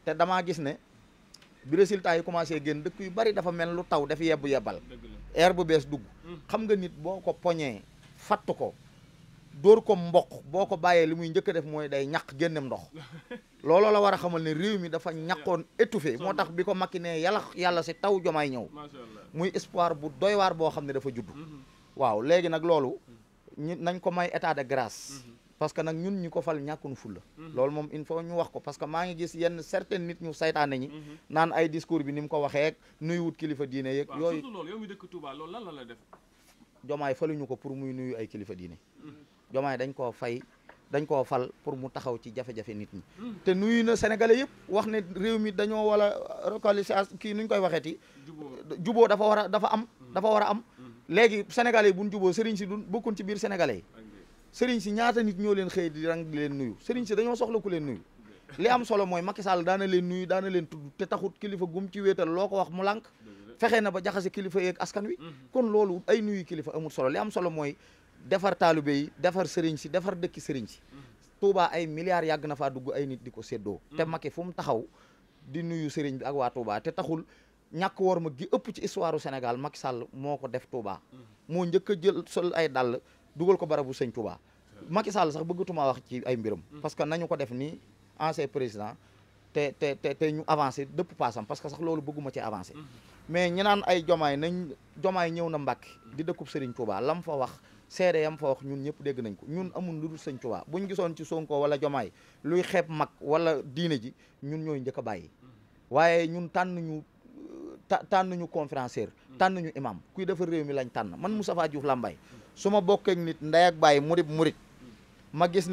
te damaa gis ne bi résultat yi commencé génn dëkk yu bari dafa mel lu taw dafa yebbal air bu bees dugg xam nga nit boo ko poñee fatt ko dóor ko mboq boo ko bàyyee li muy njëkk a def mooy day ñaq génnem ndox looloo la war a xamal ne réew mi dafa ñaqoon étouffé moo tax bi ko Macky ne yàlla si taw Jomaay ñëw muy espoir bu doy waar boo xam ne dafa judd waaw léegi nag loolu nañ ko may état de grâce parce que nag ñun ñi ko fal ñàkkunu fulla loolu moom il faut ñu wax ko parce que maa ngi gis yenn certaines nit ñu saytaane ñi naan ay discours bi ni mu ko waxee nuy wut kilifa diine yeeg yooyu surtout loolu yow mi dëkk Touba loolu lan la def Jomaay faluñu ko pour muy nuyu ay kilifa diine Jomaay dañ koo fal pour mu taxaw ci jafe-jafe nit ñi te nuyu na sénégalais yëpp wax ne réew mi dañoo wala localisation kii nuñ koy waxeeti juboo dafa war a am léegi sénégalais yi buñ juboo sëriñ si du bokkun ci biir sénégalais yi sëriñ si ñaata nit ñoo leen xëy di rang di leen nuyu sëriñ si dañoo soxla ku leen nuyu li am solo mooy Macky Sall daana leen nuyu daana leen tudd te taxut kilifa gum ci wéetal loo ko wax mu lànk fexe na ba jaxase kilifa yeeg askan wi kon loolu ay nuyu kilifa amul solo li am solo mooy defar taalibe yi defar sëriñ si defar dëkki sëriñ si Touba ay milliards yàgg na faa dugg ay nit di ko séddoo te Macky fu mu taxaw di nuyu sëriñ bi ak waa Touba te taxul ñàkk war ma gi ëpp ci histoire u Sénégal Macky Sall moo ko def Touba moo njëkk a jël sol ay dàll dugal ko barabu sëñ Touba Macky Sall sax bëggatuma wax ci ay mbiram parce que nañu ko def ni ancien président te ñu avancé dëpp paasam parce que sax loolu bëgguma ci avancé mais ñi naan ay Jomaay ñëw na Mbàkke di dëkkub Sëriñ Touba lam fa wax seede yam fa wax ñun ñëpp dégg nañ ko ñun amul lu dul sëñ Touba buñ gisoon ci Sonko wala Jomaay luy xeeb mag wala diine ji ñun ñooy njëkk a bàyyi waaye ñun tànn ñu conférencier tànn ñu imam kuy defar réew mi lañ tànn man Moustapha Diouf Lambaye su ma bokkeek nit ndey ak bàyyi murit ma gis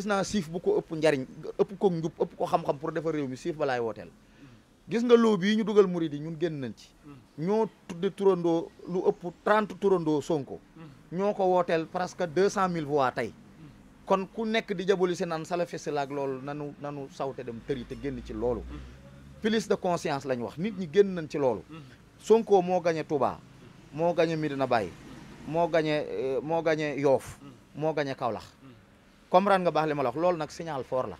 naa siif bu ko ëpp njariñ ëpp ko njub ëpp ko xam-xam pour defar réew mi siif balaay wooteel gis nga loo bii ñu dugal murit yi ñun génn nañ ci ñoo tudde turandoo lu ëpp 30 turandoo Sonko ñoo ko wooteel presque 200 000 voix tey kon ku nekk di jaboli si naan salafiste la ak loolu nanu sawte dem tëri te génn ci loolu prise de conscience lañ wax nit ñi génn nañ ci loolu Sonko moo gañe Touba moo gañe Medina Baye moo gañe Yoff moo gañe Kaolack comprendre nga baax li ma la wax loolu nag signal fort la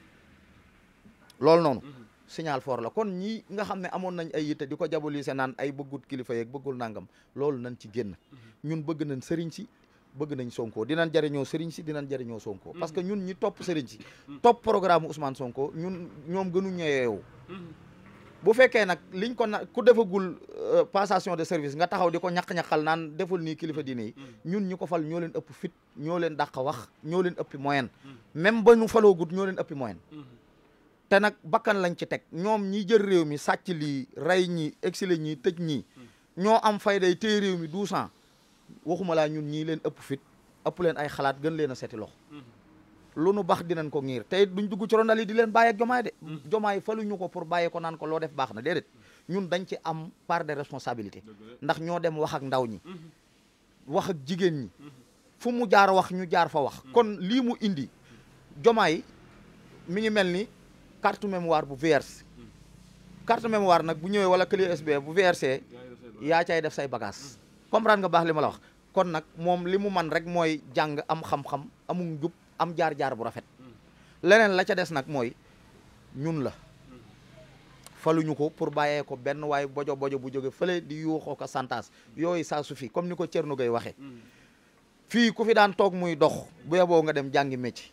loolu noonu signal fort la kon ñi nga xam ne amoon nañ ay yitte di ko jabolise naan ay bëggut kilifa yeeg bëggul nangam loolu nañ ci génn ñun bëgg nañ sëriñ si bëgg nañ Sonko dinañ jariñoo sëriñ si dinañ jariñoo Sonko parce que ñun ñi topp sëriñ si topp programme Ousmane Sonko ñoom gënu ñeyeewu bu fekkee nag liñ ko ku defagul passation de service nga taxaw di ko ñaq-ñaqal naan deful nii kilifa diine yi ñun ñi ko fal ñoo leen ëpp fit ñoo leen dàq wax ñoo leen ëppi moyen même ba ñu faloogut ñoo leen ëppi moyen te nag bakkan lañ ci teg ñoom ñi jël réew mi sàcc lii rey ñi exilé ñi tëj ñii ñoo am fayday téye réew mi 12 ans waxuma laa ñun ñii leen ëpp fit ëpp leen ay xalaat gën leen a seeti loxo lu nu baax dinañ ko ngir tey duñ dugg ci rondal yi di leen bàyyi ak Jomaay de Jomaay faluñu ko pour bàyyi ko naan ko loo def baax na déedéet ñun dañ ci am part de responsabilité ndax ñoo dem wax ak ndaw ñi wax ak jigéen ñi fu mu jaar wax ñu jaar fa wax kon lii mu indi Jomaay mi ngi mel ni carte mémoire bu VRC carte mémoire nag bu ñëwee wala clé USB bu VRC yaa cay def say bagage comprendre nga baax li ma la wax kon nag moom li mu man rek mooy jàng am xam-xam amul njub am jaar-jaar bu rafet leneen la ca des nag mooy ñun la faluñu ko pour bàyyee ko benn waaye bojo bu jóge fële di yuuxoo ko santaas yooyu ça suffit comme ni ko Thierno Gueye waxee fii ku fi daan toog muy dox bu yeboo nga dem jàngi métier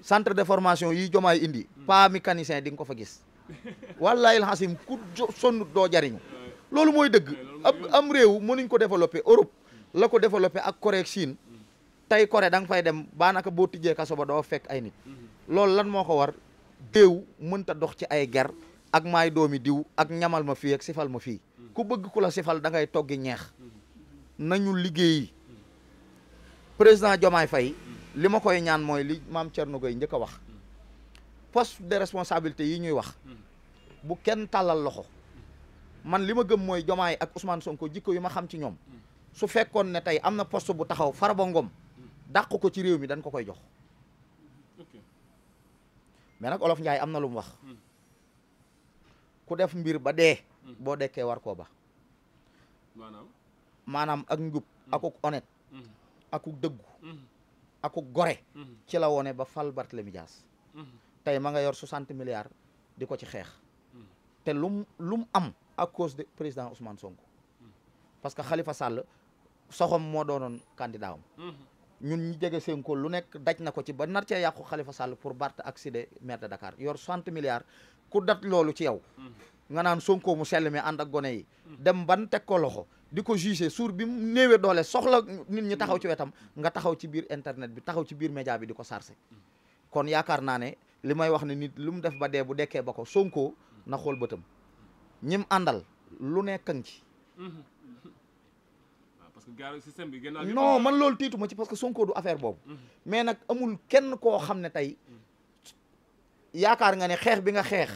centre de formation yi Jomaay indi pas mécanicien di nga ko fa gis wallahi alhasim ku sonn doo jariñu loolu mooy dëgg am réew mënuñ ko développer Europe la ko développer ak Corée ak Chine tey Corée da nga fay dem baanaka boo tijjee kaso ba doo fekk ay nit loolu lan moo ko war déew mënta dox ci ay ger ak maay doomi diw ak ñamal ma fii ak sifal ma fii ku bëgg ku la sifal da ngay toggi ñeex nañu liggéeyi président Diomaye Faye li ma koy ñaan mooy li maam Thierno Gueye njëkk a wax poste de responsabilité yi ñuy wax bu kenn tàllal loxo man li ma gëm mooy Diomaye ak Ousmane Sonko jikko yi ma xam ci ñoom su fekkoon ne tey am na poste bu taxaw Farba Ngom dàq ko ci réew mi dañ ko koy jox mais nag Olof Njaay am na lu mu wax ku def mbir ba dee boo dekkee war koo ba maanaam ak njub akuk honnête akuk dëggu akuk gore ci la wone ba fal Barthélémy Dias tey ma nga yor 60 milliards di ko ci xeex te lu mu am à cause de président Ousmane Sonko parce que Khalifa Sall soxom moo doonoon candidat am ñun ñu jege Sonko lu nekk daj na ko ci ba nar cee yàqu Khalifa Sall pour Barth accéder maire de Dakar yor 60 milliards ku dat loolu ci yow nga naan Sonko mu sell mi ànd ak gone yi dem ban teg ko loxo di ko jugé suur bi mu néewee doole soxla nit ñi taxaw ci wetam nga taxaw ci biir internet bi taxaw ci biir média bi di ko sarse kon yaakaar naa ne li may wax ne nit lu mu def ba dee bu dekkee ba ko Sonko na xool bëtam ñim àndal lu nekkan ci parce que gaaru système bi non man loolu tiitu ma ci parce que Sonko du affaire boobu mais nag amul kenn koo xam ne tey yaakaar nga ne xeex bi nga xeex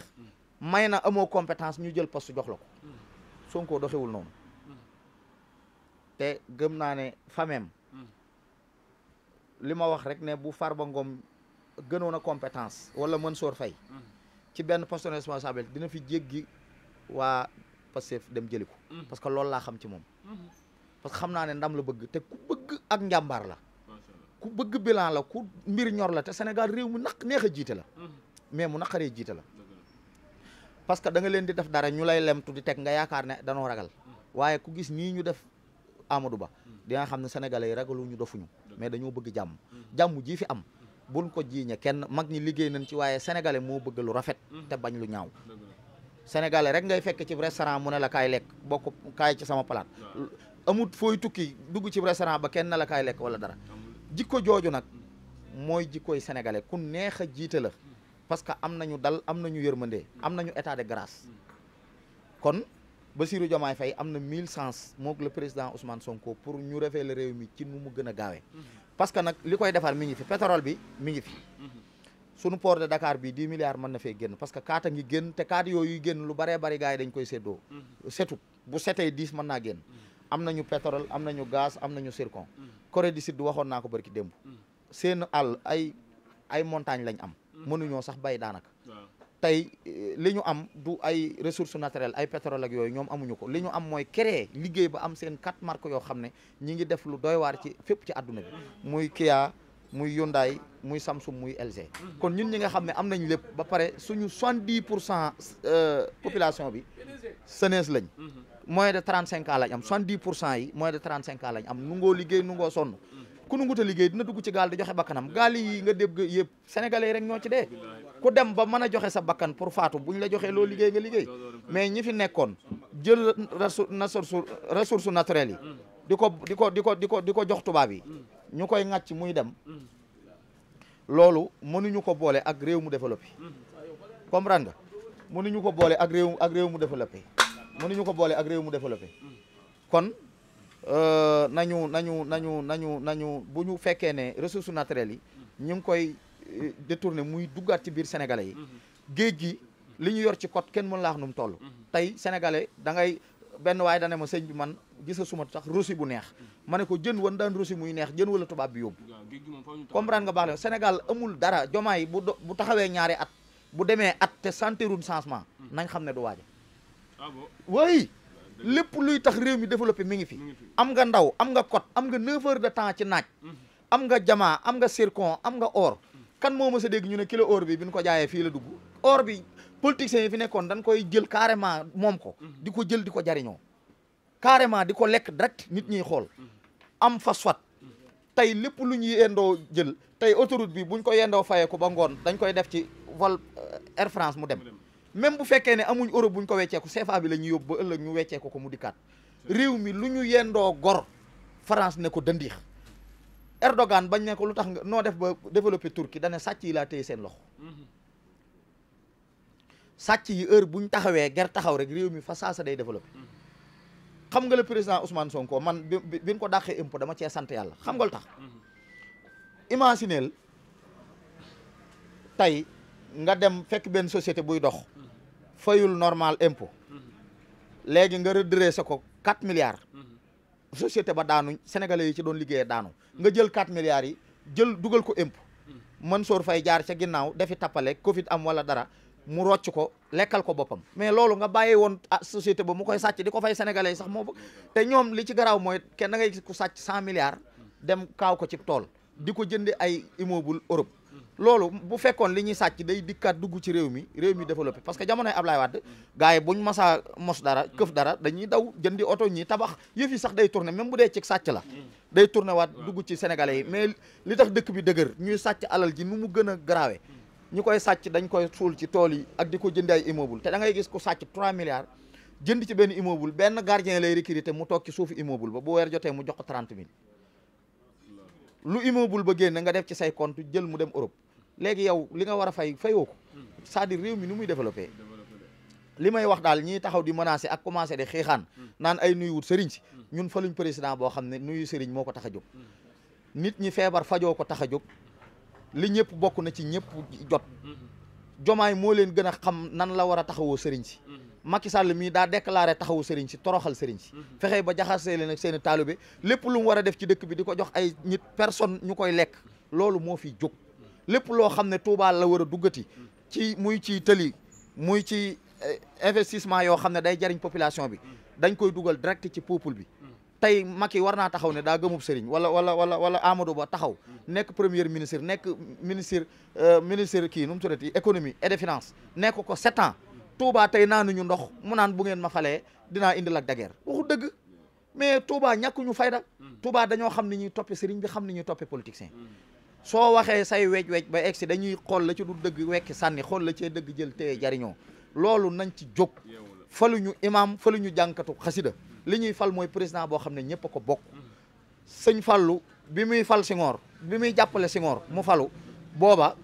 may na amoo compétence ñu jël poste jox la ko Sonko doxewul noonu te gëm naa ne famem li ma wax rek ne bu Farba Ngom gënoon a compétence wala Mansour Faye ci benn poste de responsabilité dina fi jéggi waa Pastef dem jëli ko parce que loolu laa xam ci moom parce que xam naa ne ndam la bëgg te ku bëgg ak njàmbaar la ku bëgg bilan la ku mbir ñor la te Sénégal réew mu neex a jiite la mais mu naqaree jiite la parce que da nga leen di def dara ñu lay lemtu di teg nga yaakaar ne danoo ragal waaye ku gis nii ñu def Amadou Ba di nga xam ne sénégalais yi ragalu ñu dofuñu mais dañoo bëgg jàmm jàmm ji fi am buñ ko jiiñe kenn mag ñi liggéey nañ ci waaye sénégalais moo bëgg lu rafet te bañ lu ñaaw sénégalais rek ngay fekk ci restaurant mu ne la kaay lekk bokk kaay ci sama palaat amut fooy tukki dugg ci restaurant ba kenn ne la kaay lekk wala dara jikko jooju nag mooy jikkoy sénégalais ku neex a jiite la parce que am nañu dal am nañu yërmande am nañu état de grâce kon Bassirou Diomaye Faye am na 1000 sens moog le président Ousmane Sonko pour ñu révéler réew mi ci nu mu gën a gaawee parce que nag li koy defar mi ngi fi pétrole bi mi ngi fi sunu port de Dakar bi 10 milliards mën na fee génn parce que kaata ngi génn te kaat yooyu génn lu baree bari gars yi dañ koy séddoo setut bu setee 10 mën naa génn am nañu pétrole am nañu gaz am nañu zircon Corée du Sud waxoon naa ko barki démb seen àll ay montagne lañ am mënuñoo sax bay daanaka tey li ñu am du ay ressources naturelles ay pétrole ak yooyu ñoom amuñu ko li ñu am mooy créer liggéey ba am seen 4 marques yoo xam ne ñi ngi def lu doy waar ci fépp ci àdduna bi muy Kia muy Hyundai muy Samsung muy LG kon ñun ñi nga xam ne am nañ lépp ba pare suñu 70% population bi jeunesse lañ moins de 35 ans lañ am 70% yi moins de 35 ans lañ am nu ngoo liggéey nu ngoo sonn ku nu nguta liggéey dina dugg ci gaal di joxe bakkanam gaal yi nga dégg yëpp sénégalais yi rek ñoo ci dee ku dem ba mën a joxe sa bakkan pour faatu buñ la joxee loo liggéey nga liggéey mais ñi fi nekkoon jël ressources naturelles yi di ko jox tubaab yi ñu koy ŋàcc muy dem loolu mënuñu ko boole ak réew mu développé comprendre nga mënuñu ko boole ak réew mu développé mënuñu ko boole ak réew mu développé kon nañu bu ñu fekkee ne ressources naturelles yi ñu ngi koy détourné muy duggaat ci biir sénégalais yi géej gi li ñu yor ci côte kenn mën laa wax nu mu toll tey sénégalais da ngay benn waaye dane ma sëñ bi man gisa suma sax rosi bu neex ma ne ko jën wan daan rosi muy neex jën wala tubaab bi yóbbu comprendre nga baax le Sénégal amul dara Diomaye bu taxawee ñaari at bu demee at te sentirun changement nañ xam ne du waaja way lépp luy tax réew mi développé mi ngi fi am nga ndaw am nga côte am nga 9 heures de temps ci naaj am nga jamaa am nga zircon am nga or kan moo mës a dégg ñu ne kilo or bi ñu ko jaayee fii la dugg or bi politiciens yi fi nekkoon dañ koy jël carrément moom ko di ko jël di ko jariñoo carrément di ko lekk direct nit ñiy xool am phosphate tey lépp lu ñuy yendoo jël tey autoroute bi buñ ko yendoo fayee ko ba ngoon dañ koy def ci vol Air France mu dem même bu fekkee ne amuñ Europe buñ ko wecceeku CFA bi la ñuy yóbbu ba ëllëg ñu wecceeku ko mu dikkaat réew mi lu ñu yendoo gor France ne ko dëndiix Erdogan bañ ne ko lu tax nga noo def ba développé Turquie dane sàcc yi laa téye seen loxo sàcc yi heure buñ taxawee ger taxaw rek réew mi fa saasa day développé xam nga le président Ousmane Sonko man bi ñu ko dàqee impôt dama cee sant yàlla xam nga lu tax imagineel tey nga dem fekk benn société buy dox fayul normal impôt léegi nga redressé ko 4 milliards société ba daanu sénégalais yi ci doon liggéeyee daanu nga jël 4 milliards yi jël dugal ko impôt Mansour Faye jaar ca ginnaaw dafi tappale Covid am wala dara mu rocc ko lekkal ko boppam mais loolu nga bàyyi woon société ba mu koy sàcc di ko fay sénégalais yi sax moo bëgg te ñoom li ci garaaw mooy kenn da ngay gis ku sàcc 100 milliards dem kaaw ko ci tool di ko jënde ay immeuble Europe loolu bu fekkoon li ñuy sàcc day dikkaat dugg ci réew mi développé parce que jamonoy Ablaye Wade gars yi buñ masaa mos dara këf dara dañuy daw jëndi oto ñi tabax yëf yi sax day tourné même bu dee ci sàcc la day tourné waat dugg ci sénégalais yi mais li tax dëkk bi dëgër ñuy sàcc alal ji nu mu gën a grave ñu koy sàcc dañ koy suul ci tool yi ak di ko jëndi ay immeuble te da ngay gis ku sàcc 3 milliards jënd ci benn immeuble benn gardien lay recruter mu toog ci suufu immeuble ba bu weer jotee mu jox ko 30 000 lu immeuble ba génn nga def ci say compte jël mu dem Europe léegi yow li nga war a fayoo ko c'est-à-dire réew mi nu muy développé li may wax daal ñiy taxaw di menacer ak commencé di xiixaan naan ay nuyu wut sëriñ si ñun faluñ président boo xam ne nuyu sëriñ moo ko tax a jóg nit ñi feebar fajoo ko tax a jóg li ñëpp bokk na ci ñëpp jot jomaay moo leen gën a xam nan la war a taxawoo sëriñ si Macky Sall mii daa déclaré taxawu sëriñ si toroxal sëriñ si fexe ba jaxasee leen ak seen i taalibe lépp lu mu war a def ci dëkk bi di ko jox ay nit personne ñu koy lekk loolu moo fi jóg lépp loo xam ne Touba la war a duggati ci muy ci tëli muy ci investissement yoo xam ne day jariñ population bi dañ koy dugal direct ci peuple bi tey Macky war naa taxaw ne daa gëmub sëriñ wala Amadou Ba taxaw nekk premier ministre nekk ministre kii nu mu tuddati économie et des finances nekk ko 7 ans Touba tey naanuñu ndox mu naan bu ngeen ma falee dinaa indi Lac de Guiers waxu dëgg mais Touba ñàkkuñu fayda Touba dañoo xam ni ñuy toppe sëriñ bi xam ni ñuy toppe politicien soo waxee say wej ba egsi dañuy xool la ci du dëgg wekki sànni xool la cee dëgg jël téye jariñoo loolu nañ ci jóg faluñu imam faluñu jànkatu xasida li ñuy fal mooy président boo xam ne ñëpp a ko bokk sëñ Fallu bi muy fal Senghor bi muy jàppale Senghor mu falu booba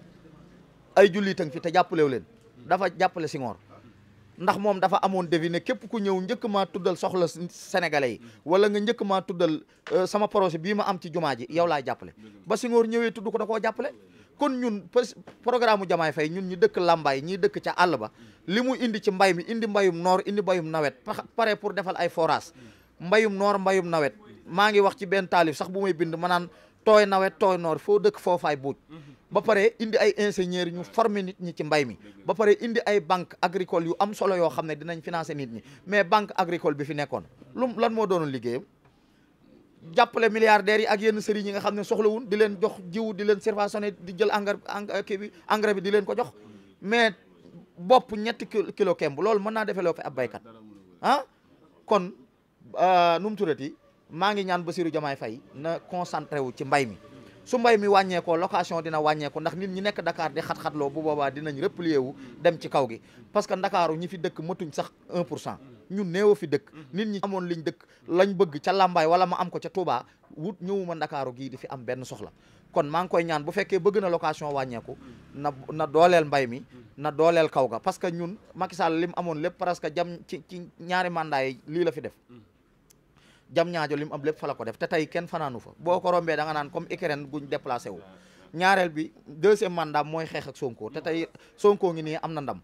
ay jullitan fi te jàppalewu leen dafa jàppale Senghor ndax moom dafa amoon devi ne képp ku ñëw njëkk maa tuddal soxla sénégalais yi wala nga njëkk maa tuddal sama projet bii ma am ci jumaa ji yow laay jàppale ba Senghor ñëwee tudd ko da koo jàppale kon ñun programme u Diomaye Faye ñun ñi dëkk Lambaye ñi dëkk ca àll ba li mu indi ci mbay mi indi mbayum noor indi mbayum nawet pare pour defal ay forage mbayum noor mbayum nawet maa ngi wax ci benn taalif sax bu may bind ma naan tooy nawet tooy noor foo dëkk foofaay buuj ba pare indi ay ingénieurs ñu former nit ñi ci mbay mi ba pare indi ay banque agricole yu am solo yoo xam ne dinañ financer nit ñi mais banque agricole bi fi nekkoon lan moo doonoon liggéeyam jàppale milliardaires yi ak yenn sëriñ yi nga xam ne soxlawun di leen jox jiwu di leen subventionné di jël engrais bi di leen ko jox mais bopp 7 kilo kemb loolu mën naa développé ab baykat ah kon nu mu tuddati maa ngi ñaan Bassirou Diomaye Faye na concentré wu ci mbay mi su mbay mi wàññeekoo location dina wàññeeku ndax nit ñi nekk Dakar di xat-xatloo bu boobaa dinañ replier wu dem ci kaw gi parce que Ndakaaru ñi fi dëkk matuñ sax 1% ñun néew a fi dëkk nit ñi amoon liñ dëkk lañ bëgg ca Lambaay wala ma am ko ca Touba wut ñëwuma Ndakaaru gii di fi am benn soxla kon maa ngi koy ñaan bu fekkee bëgg na location wàññeeku na dooleel mbay mi na dooleel kaw ga parce que ñun Macky Sall li mu amoon lépp parce que jam ci ñaari mandat yi lii la fi def jam ñaajo li mu am lépp fa la ko def te tey kenn fanaanu fa boo ko rombee da nga naan comme Ukraine guñ déplacé wu ñaareel bi 2e mandat mooy xeex ak Sonko te tey Sonko ngi nii am na ndam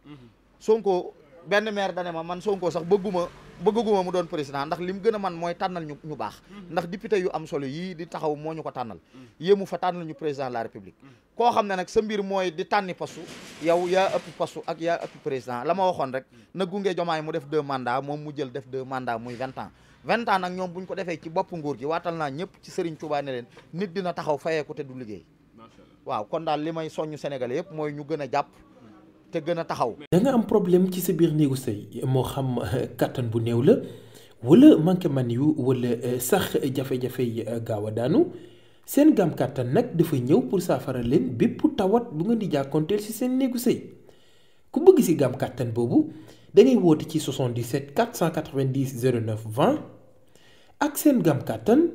Sonko benn maire dane ma man Sonko sax bëgguma mu doon président ndax li mu gën a man mooy tànnal ñu baax ndax député yu am solo yii di taxaw moo ñu ko tànnal yéemu fa tànnal ñu président de la république koo xam ne nag sa mbir mooy di tànni postu yow yaa ëpp postu ak yaa ëpp président la ma waxoon rek na gunge Diomaye mu def 2 mandats moom mu jël def 2 mandats muy 20 ans 20 ans nag ñoom buñ ko defee ci bopp nguur gi waatal naa ñëpp ci Serigne Touba ne leen nit dina taxaw fayeeku te du liggéey waaw kon daal li may soññu Sénégalais yëpp mooy ñu gën a jàpp te gën a taxaw. da nga am problème ci sa biir néegu sëy moo xam kattan bu néew la wala manqué man yu wala sax jafe-jafe yi gaaw a daanu seen gam kattan nag dafa ñëw pour saafara leen bépp tawat bu nga di jàkkoonteel ci seen néegu sëy ku bëgg ci gam kattan boobu da ngay woote ci 77 490 09 20 ak seen gam kattan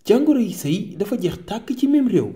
jàngoro yi sëy dafa jeex tàkk ci même réew.